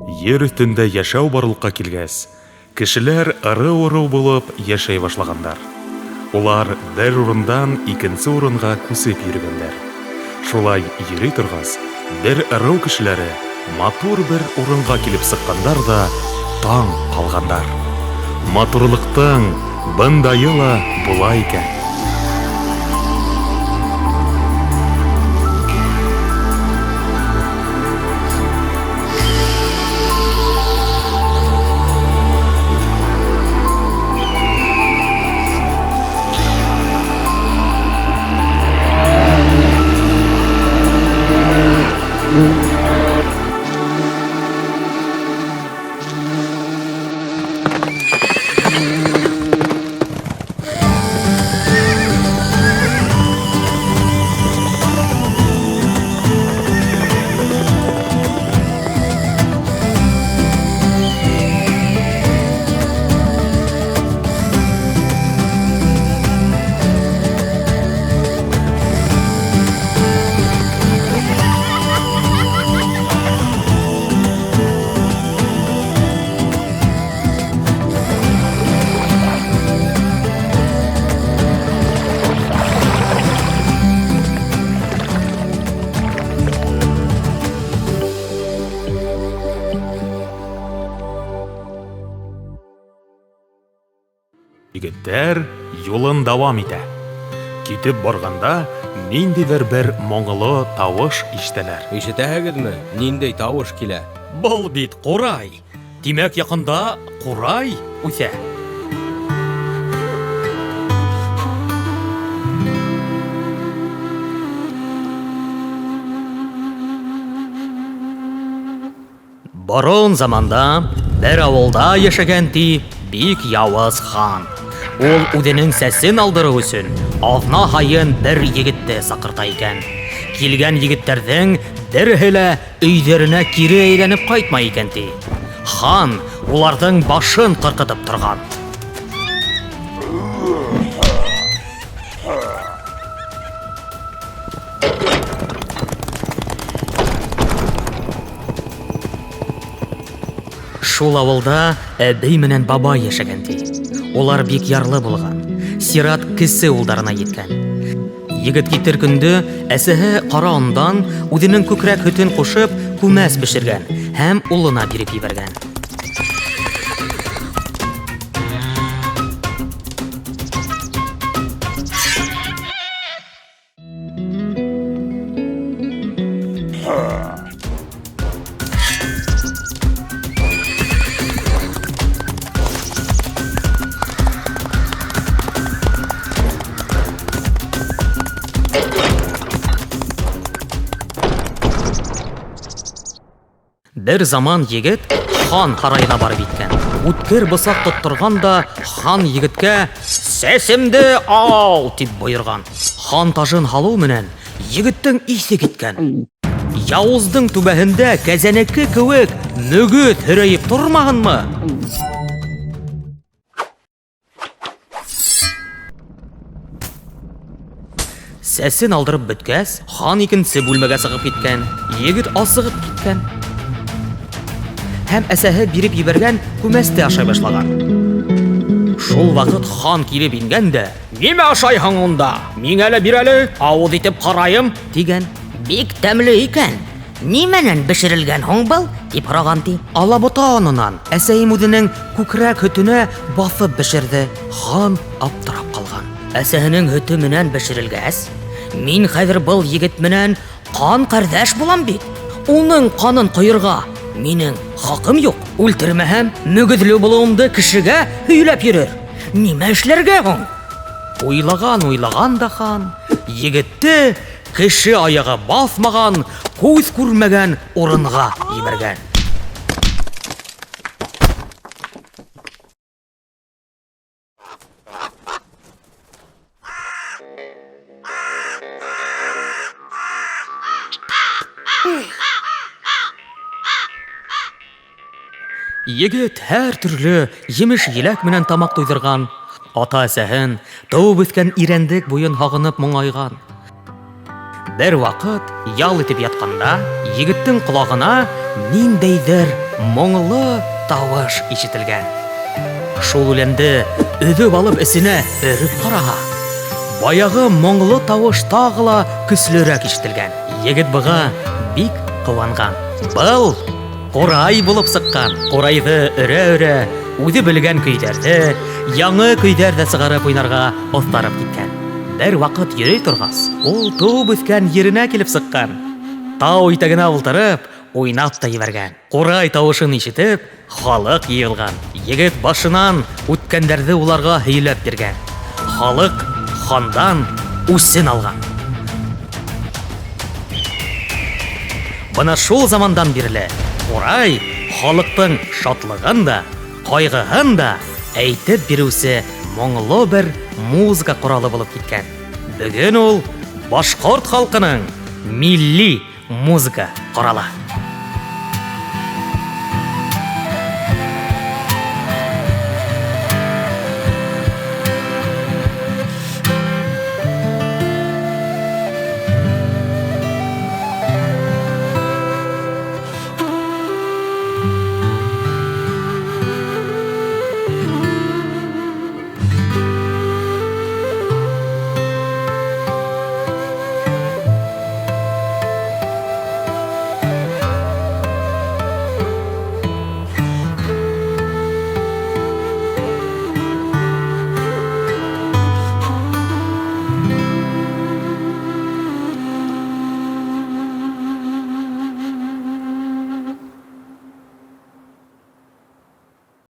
Ер өҫтөндә йәшәү барлыҡҡа килгәс, кешеләр ырыу-ырыу булып йәшәй башлагандар. Улар бер урындан икенсе урынға күсеп йөрөгәндәр. Шулай йөрөй торғас, бер ырыу кешеләре матур бер урынға килеп сыҡҡандар ҙа таң ҡалғандар. Матурлыҡтың бындайы ла була икән! Егеттәр юлын дауам итә. Китеп барганда ниндидер бер моңлы тавыш ишетәләр. Ишетәһегеҙме, ниндәй тавыш килә? Был бит ҡурай. Тимәк, яҡында ҡурай үҫә. Борон заманда бер авылда яшәгән ти бик явыз хан. Ул үзенең сәсен алдыру өчен аҙна һайын бер егетте саҡырта икән. Килгән егеттәрҙең береһе лә өйҙәренә кире әйләнеп ҡайтмай икән ти. Хан уларҙың башын ҡырҡытып торған. Шул авылда әбей менән бабай яшәгән ти. Улар бик ярлы булган. Сират кесе улдарына еткән. Егет китер көндө әсәһе ҡара ондан үҙенең күкрәк һөтөн ҡушып күмәс бешергән һәм улына биреп ебәргән. Бер заман егет хан һарайына барып еткән. Үткер бысаҡ тоттырған да хан егеткә «Сәсемде ал!» дип бойорған. Хан тажын һалыу менән егеттең иҫе киткән. Яуыздың түбәһендә кәзәнеке кеүек мөгөҙ һөрәйеп тормаһынмы? Сәсен алдырып бөткәс, хан икенсе бүлмәгә сығып киткән. Егет асығып киткән. Һәм әсәһе биреп ебәргән күмәсте ашай башлаган. Шул ваҡыт хан килеп ингән дә, "Нимә ашайһың унда? Миңә лә бир әле, ауыҙ итеп ҡарайым", дигән. Бик тәмле икән. Нимәнән бешерелгән һуң был? дип һораған ти. Алабута онынан әсәйем үҙенең күкрәк һөтөнә баҫып бешерҙе. Хан аптырап ҡалған. Әсәһенең һөтө менән бешерелгәс, мин хәҙер был егет менән ҡан ҡәрҙәш булам бит. Уның ҡанын ҡойорға минең хаҡым юҡ. Үлтермәһәм, мөгөҙлө булыуымды кешегә һөйләп йөрөр. Нимә эшләргә һуң? Уйлаған, уйлаған да хан, егетте кеше аяғы баҫмаған, күҙ күрмәгән урынға ебәргән. Егет һәр төрлө емеш-еләк менән тамаҡ туйҙырған, ата-әсәһен, тыуып үҫкән Ирәндек буйын һағынып моңайған. Бер ваҡыт ял итеп ятҡанда, егеттең ҡолағына ниндәйҙер моңло тавыш ишетелгән. Шул үләнде өҙөп алып эсенә өрөп ҡараһа, баяғы моңло тавыш тағы ла көслөрәк ишетелгән. Егет быға бик ҡыуанған. Был ҡурай булып сыҡҡан. Ҡурайҙы өрә-өрә үҙе белгән көйҙәрҙе, яңы көйҙәр ҙә сығарып уйнарға оҫтарып киткән. Бер ваҡыт йөрөй торғас, ул тыуып үҫкән еренә килеп сыҡҡан. Тау итәгенә ултырып, уйнап та ебәргән. Ҡурай тауышын ишетеп, халыҡ йыйылған. Егет башынан үткәндәрҙе уларға һөйләп биргән. Халыҡ хандан үсен алған. Бына шул замандан бирле ҡурай халыҡтың шатлығын да, ҡайғыһын да әйтеп биреүсе моңло бер музыка ҡоралы булып киткән. Бөгөн ул башҡорт халҡының милли музыка ҡоралы.